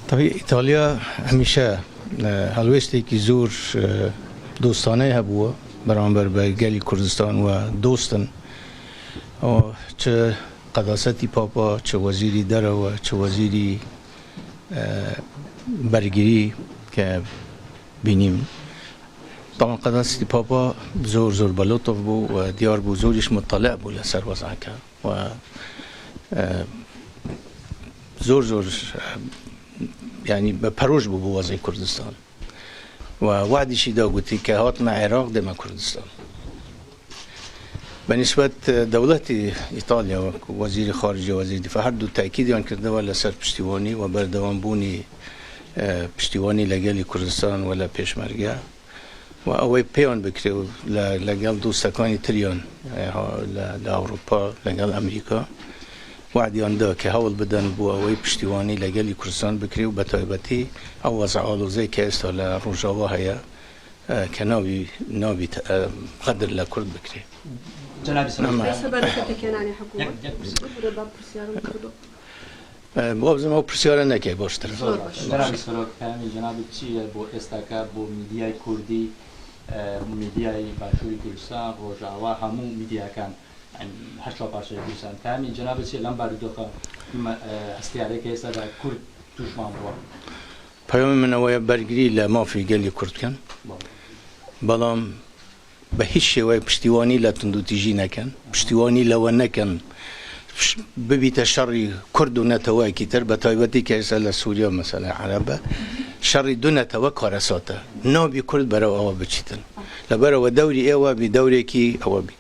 تەبعی ئیتاڵیا هەمیشە هەڵوێستێکی زۆر دۆستانەی هەبووە بەرامبەر بە گەلی کوردستان و دۆستن چ قەداسەتی پاپا چ وەزیری دەرەوە چ وەزیری بەرگری کە بینیم تاوان قەداسەتی پاپا زۆر زۆر بە لوتف بوو و دیار بوو زۆریش مطلع بوو لەسەر وەزعەکە و زۆر زۆر ینی بە پەرۆش بوو بۆ وەزعی کوردستان و وعدیشی دا گوتی کە هاتمە عێراق دێمە کوردستان. بە نیسبەت دەوڵەتی ئیتالیا وەک وەزیری خارجیە وەزیری دیفاع هەردوو تاکیدیان کردەوە لەسەر پشتیوانی و بەردەوام بوونی پشتیوانی لە گەلی کوردستان و لە پێشمەرگە و ئەوەی پێیان بکرێ و لەگەڵ دۆستەکانی تریان لە ئەوروپا لەگەڵ ئەمریکا وعدیان دا کە هەوڵ بدەن بۆ ئەوەی پشتیوانی لە گەلی کوردستان بکرێ و بەتایبەتی ئەو وەزع ئاڵۆزەی کە ئێستا لە ڕۆژاوا هەیە کە ناوی ناوی غەدر لە کورد بکرێ. جەنابی سەرۆک سەبارەت بە پێکهێنانی حکوومەت ببورە با پرسیارم کردووە. وابزانم ئەو پرسیارە نەکەی باشترە. زۆر باشە. جەنابی سەرۆک پەیامی جەنابت چییە بۆ ئێستاکە بۆ میدیای کوردی، میدیای باشووری کوردستان، ڕۆژاوا، هەموو میدیاکان هەر چوار پارچەی کوردستان پەیامی جەنابت چییە لەم بارودۆخە هەستیارەی کە ئێستادا کورد تووشمان بووە؟ پەیامی من ئەوەیە بەرگری لە مافی گەلی کورد بکەن، بەڵام بە هیچ شێوەیەک پشتیوانی لە توندوتیژی نەکەن، پشتیوانی لەوە نەکەن ببیتە شەڕی کورد و نەتەوەیەکی تر، بە تایبەتی کە ئێستا لە سووریا مەسەلەی عەرەبە، شەڕی دوو نەتەوە کارەساتە، نابی کورد بەرەو ئەوە بچیتن، لەبەرئەوە دەوری ئێوە بی دەورێکی ئەوە بی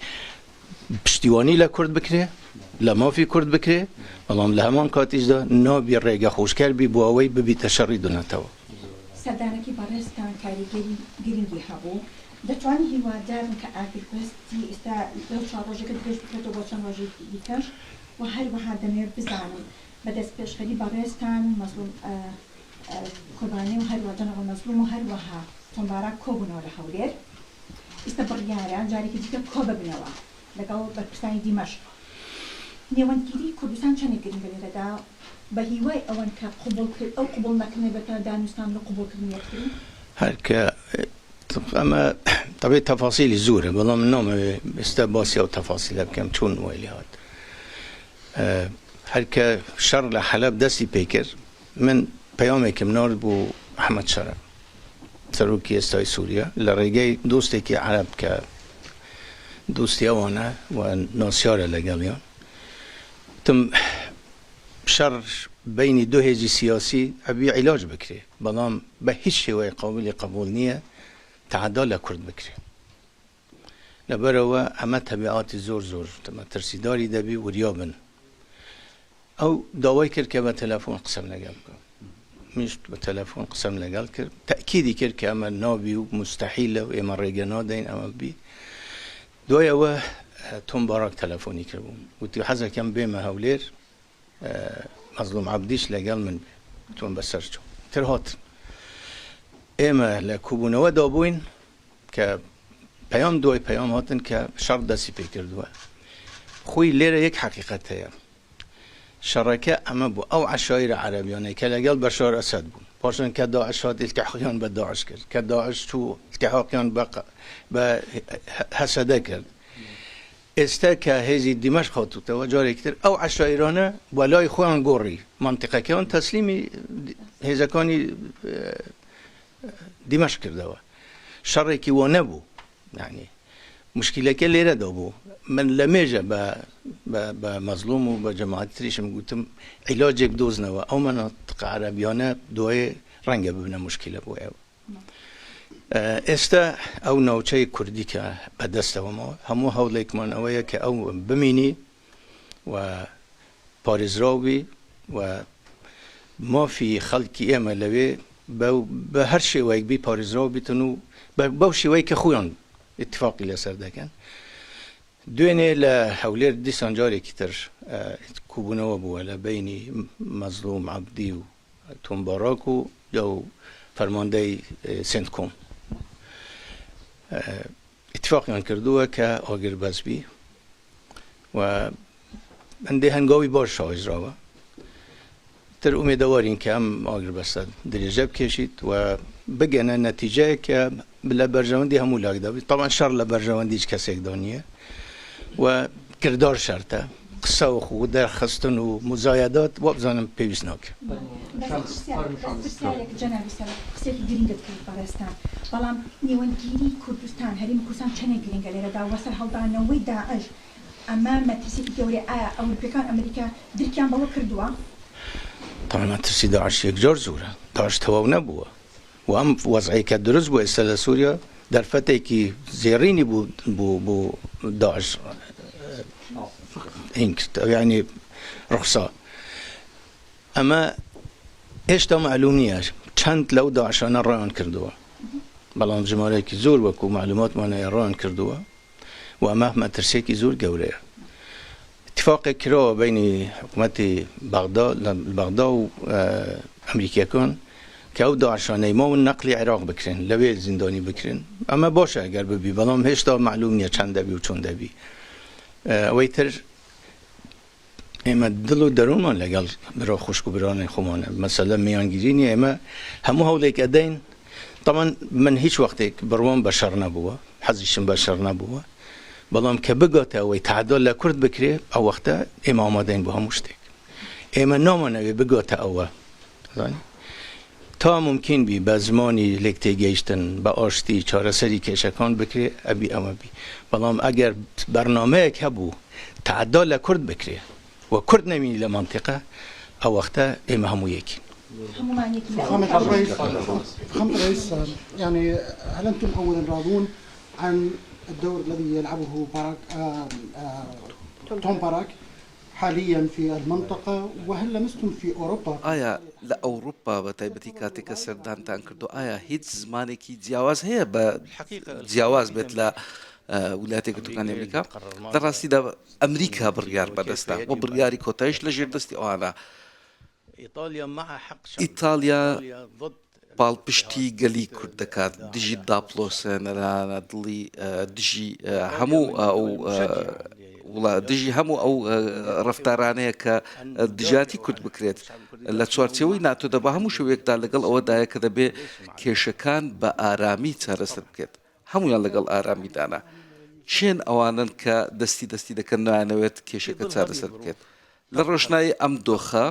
پشتیوانی لە کورد بکرێ، لە مافی کورد بکرێ، بەڵام لە هەمان کاتیشدا نابی ڕێگە خۆشکەر بی بۆ ئەوەی ببیتە شەڕی دوو نەتەوە. سەردانەکەی بەڕێزتان کاریگەری گرنگی هەبوو، دەتوانین هیوادارن کە ئاگربەستی ئێستا لەو چوار ڕۆژەکە درێژ بکرێتەوە بۆ چەند ڕۆژی دیکەش و هەروەها دەمەوێت بزانم بە دەستپێشخەری بەڕێزتان مەزڵوم کۆبانێ و هەروەها جەنەڕاڵ مەزڵوم و هەروەها تۆم باراک کۆبوونەوە لە هەولێر ئیستا بڕیارە جارێکی دیکە کۆببنەوە لەگەڵ بەرپرسانی دیمەشق. نێوەندگیری کوردستان چەندێک گرنگە لێرەدا؟ بە هیوای ئەوەن کە قبوڵ کرد ئەو قبوڵ نەکردنە بێتە دانوستاندن و قبوڵ کردنی یەکتری؟ هەر کە ئەمە تەبعی تەفاسیلی زۆرە بەڵام من نامەوێ ئێستا باسی ئەو تەفاسیلە بکەم چۆن وای لێ هات. هەر کە شەڕ لە حەلەب دەستی پێ کرد من پەیامێکم نارد بۆ ئەحمەد شەرع سەرۆکی ئێستای سووریا لە ڕێگەی دۆستێکی عەرەب کە دۆستی ئەوانە و ناسیارە لەگەڵیان وتم شەڕ بەینی دوو هێزی سیاسی ئەبی عیلاج بکرێ بەڵام بە هیچ شێوەیەک قابلی قبوڵ نییە تەعەدا لە کورد بکرێ لەبەرئەوە ئەمە تەبیعاتی زۆر زۆر مەترسیداری دەبی وریا بن ئەو داوای کرد کە بە تەلەفۆن قسەم لەگەڵ بکەم منیش بە تەلەفۆن قسەم لەگەڵ کرد تەئکیدی کرد کە ئەمە نابی و موستەحیلە و ئێمە ڕێگە نادەین ئەمە بی دوای ئەوە تۆم باراک تەلەفۆنی کردبووم وتی حەزەکەم بێمە هەولێر مەزڵوم عەبدیش لەگەڵ من بێ وتم بەسەر چوو تر هاتن ئێمە لە کوبوونەوەدا بووین کە پەیام دوای پەیام هاتن کە شەڕ دەستی پێ کردووە خۆی لێرە یەک حەقیقەت هەیە شەڕەکە ئەمە بوو ئەو عەشایرە عەرەبیانەی کە لەگەڵ بەشار ئەسەد بوون پاشان کە داعش هات التحاقیان بە داعش کرد کە داعش چوو التحاقیان بە بە هەسەدە کرد ئێستا کە هێزی دیمەشق هاتووتەوە جارێکی تر ئەو عەشایرانە وەلای خۆیان گۆڕی مەنتیقەکەیان تەسلیمی هێزەکانی دیمەشق کردەوە شەڕێکی وە نەبوو یعنی مشکلەکە لێرەدا بوو من لە مێژە بە بە مەزلوم و بە جەماعەتی تریشم گوتم عیلاجێک دۆزنەوە ئەو مەناتقە عەرەبیانە دوایێ ڕەنگە ببنە مشکلە بۆ ئێوە ئێستا ئەو ناوچەی کوردی کە بەدەستەوەمەوە هەموو هەوڵێکمان ئەوەیە کە ئەو بمینی و پارێزراو بی و مافی خەڵکی ئێمە لەوێ بە هەر شێوەیەک بی پارێزراو بیتن و بەو شێوەی کە خۆیان ئیتفاقی لەسەر دەکەن. دوێنێ لە هەولێر دیسان جارێکی تر کوبوونەوە بووە لە بەینی مەزڵوم عەبدی و تۆم باراک و ئەو فەرماندەی سێنتکۆم ئیتفاقیان کردووە کە ئاگربەس بی و هەندێ هەنگاوی باش هاوێژراوە. تر ئومێدەوارین کە ئەم ئاگربەستە درێژە بکێشیت و بگەنە نەتیجەیەک کە لە بەرژەوەندی هەموو لاکدا بێت. تەبعەن شەڕ لە بەرژەوەندی هیچ کەسێکدا نییە و کردار شەرتە، قسە و خۆ دەرخستن و موزایەدات وابزانم پێویست ناکرێت. بەس پرسیارێک جەنابی سەرۆک، قسەیەکی گرنگت کرد بەڕێزتان، بەڵام نێوەندگیری کوردستان، هەرێمی کوردستان چەندێک گرنگە لێرەدا و سەرهەڵدانەوەی داعش ئەمە مەترسیەکی گەورەیە، ئایا ئەوروپیەکان ئەمریکا درکیان بەوە کردووە؟ تەبعەن مەترسی داعش یەکجار زۆرە، داعش تەواو نەبووە و ئەم وەزعەی کە دروست بووە ئێستا لە سووریا دەرفەتێکی زێڕینی بوو بۆ بۆ داعش هین کرد یعنی ڕوخسا. ئەمە هێشتا مەعلوم نییە چەند لەو داعشانە ڕایان کردووە، بەڵام ژمارەیەکی زۆر وەکو مەعلوماتمان هەیە ڕایان کردووە. و ئەمە مەترسیەکی زۆر گەورەیە. ئیتفاقێک کراوە بەینی حکومەتی بەغدا لە بەغدا و ئەمریکیەکان کە ئەو داعشانەی ماون نەقلی عێراق بکرێن لەوێ زیندانی بکرێن. ئەمە باشە ئەگەر ببی، بەڵام هێشتا مەعلوم نییە چەند دەبی و چۆن دەبی. ئەوەی تر ئێمە دڵ و دەروونمان لەگەڵ برا خوشک و برانی خۆمانە، مەسەلە میانگیری نییە، ئێمە هەموو هەوڵێک ئەدەین. تەبعەن من هیچ وەختێک بڕوام بە شەڕ نەبووە، حەزیشم بە شەڕ نەبووە، بەڵام کە بگاتە ئەوەی تەعەدا لە کورد بکرێ ئەو وەختە ئێمە ئامادەین بۆ هەموو شتێک. ئێمە نامانەوێ بگاتە ئەوە. زانی تا مومکین بی بە زمانی لێک تێگەیشتن بە ئاشتی چارەسەری کێشەکان بکرێ ئەبی ئەوە بی، بەڵام ئەگەر بەرنامەیەک هەبوو تەعەدا لە کورد بکرێ و کورد نەمینی لە مەنتیقە ئەو وەختە ئێمە هەموو یەکین. هەموومان یەکین لە فخامة ئەوروپا. الرئيس فخامة الرئيس يعني هل أنتم أولا راضون عن الدور الذي يلعبه باراك توم باراك حاليا في المنطقة وهل لمستم في أوروبا؟ ئایا لە ئەوروپا بە تایبەتی کاتێک کە سەردانتان کردووە ئایا هیچ زمانێکی جیاواز هەیە بە جیاواز بێت لە ویلایەتە یەکگرتووەکانی ئەمریکا؟ لە ڕاستیدا ئەمریکا بڕیار بەدەستە و بڕیاری کۆتایش لە ژێر دەستی ئەوانە. ئیتاڵیا پاڵپشتی گەلی کورد دەکات دژی داپڵۆسێنەرانە دڵی دژی هەموو ئەو دژی هەموو ئەو ڕفتارانەیە کە دژاتی کورد بکرێت لە چوارچێوەی ناتۆدا بە هەموو شێوەیەکدا لەگەڵ ئەوەدایە کە دەبێ کێشەکان بە ئارامی چارەسەر بکرێت هەمویان لەگەڵ ئارامیدانە چێن ئەوانن کە دەستی دەستی دەکەن نایانەوێت کێشەکە چارەسەر بکرێت لە ڕۆشنایی ئەم دۆخە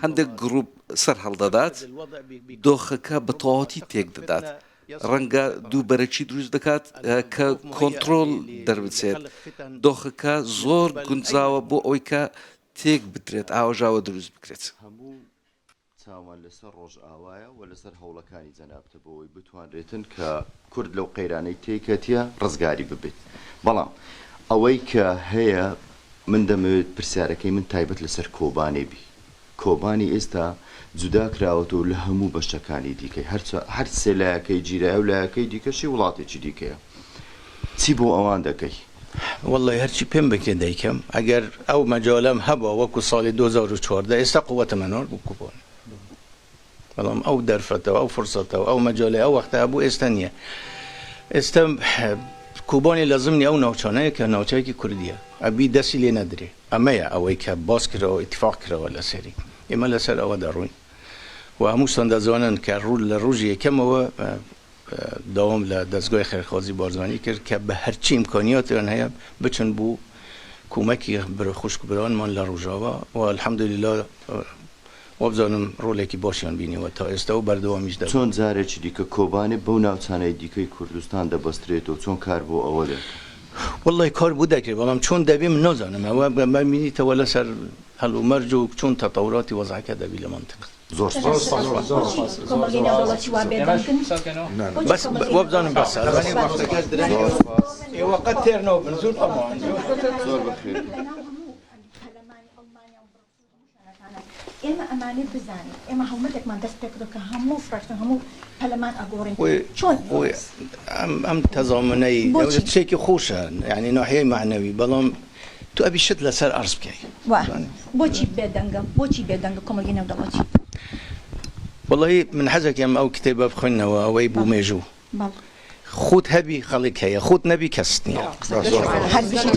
هەندێک گروپ سەر هەڵدەدات، دۆخەکە بە تەواوەتی تێک دەدات، ڕەنگە دووبەرەکی دروست دەکات کە کۆنتڕۆڵ دەربچێت، دۆخەکە زۆر گونجاوە بۆ ئەوەی کە تێک بدرێت، ئاوەژاوە دروست بکرێت. چاومان لەسەر ڕۆژئاوایە و لەسەر هەوڵەکانی جەنابتە بۆ ئەوەی بتوانرێتن کە کورد لەو قەیرانەی تێیکەتیە ڕزگاری ببێت بەڵام ئەوەی کە هەیە من دەمەوێت پرسیارەکەی من تایبەت لەسەر کۆبانێ بی کۆبانی ئێستا جودا کراوەتەوە لە هەموو بەشەکانی دیکەی هەر سێ لایەکەی گیرایە و لایەکەی دیکەشی وڵاتێکی دیکەیە چی بۆ ئەوان دەکەی؟ وەڵڵەی هەرچی پێم بکرێ دەیکەم ئەگەر ئەو مەجالەم هەبا وەکو ساڵی 2014 ئێستا قوتم ئەنارد بۆ کوبانێ بەڵام ئەو دەرفەتە و ئەو فرسەتە و ئەو مەجالەی ئەو وەختە هەبوو ئێستا نییە ئێستا کوبانێ لە زمنی ئەو ناوچانەیە کە ناوچەیەکی کوردیە ئەبی دەستی لێ نەدرێ ئەمەیە ئەوەی کە باس کراوە ئیتفاق کراوە لەسەری ئێمە لەسەر ئەوە دەڕۆین و هەمووشتان دەزانن کە ڕوو لە ڕۆژی یەکەمەوە داوام لە دەزگای خێرخوازی بارزانی کرد کە بە هەرچی ئیمکانیاتیان هەیە بچن بۆ کومەکی خوشک و برانمان لە ڕۆژاوا و الحمدللە وابزانم ڕۆلێکی باشیان بینیوە تا ئێستا و بەردەوامیش دەبن. چۆن جارێکی دیکە کۆبانێ بەو ناوچانەی دیکەی کوردستان دەبەسترێتەوە، چۆن کار بۆ ئەوە دەکەن؟ وەڵڵای کار بۆ دەکرێت، بەڵام چۆن دەبێ من نازانم، ئەوە بمینیتەوە لەسەر هەلومەرج و چۆن تەتەوراتی وەزعەکە دەبی لە مەنتیقە. زۆر سوپاس. بۆچی کۆمەڵگەی نێودەوڵەتی وا بێدەنگن؟ بۆچی بەس کۆمەڵگەی وابزانم نێودەوڵەتی بەسە ئەزانی زۆر وەختەکەش درەنگە زۆر سوپاس. ئێوە قەت تێر نابن زۆر تەماعن زۆر. زۆر بەخێر بێی. لەناو هەموو پەرلەمانی ئەڵمانیا و بڕۆکسل و هەموو شوێنەکانە ئێمە ئەمانەی بزانین ئێمە هەڵمەتێکمان دەست پێکردوە کە هەموو فراکسیۆن هەموو پەرلەمان ئەگۆڕین چۆن خۆی ئەم ئەم تەزامنەی بۆچی؟ شتێکی خۆشە یعنی ناحیەی مەعنەوی بەڵام تۆ ئەبی شت لەسەر ئەرز بکەی. وا بۆچی بێدەنگە بۆچی بێدەنگە کۆمەڵگەی نێودەوڵەتی؟ وەڵی من حەزەکەم ئەو کتێبە بخوێنەوە ئەوەی بوو مێژوو بەڵێ. خوت هەبی خەڵک هەیە خوت نەبی کەست نییە. هەر بژیت.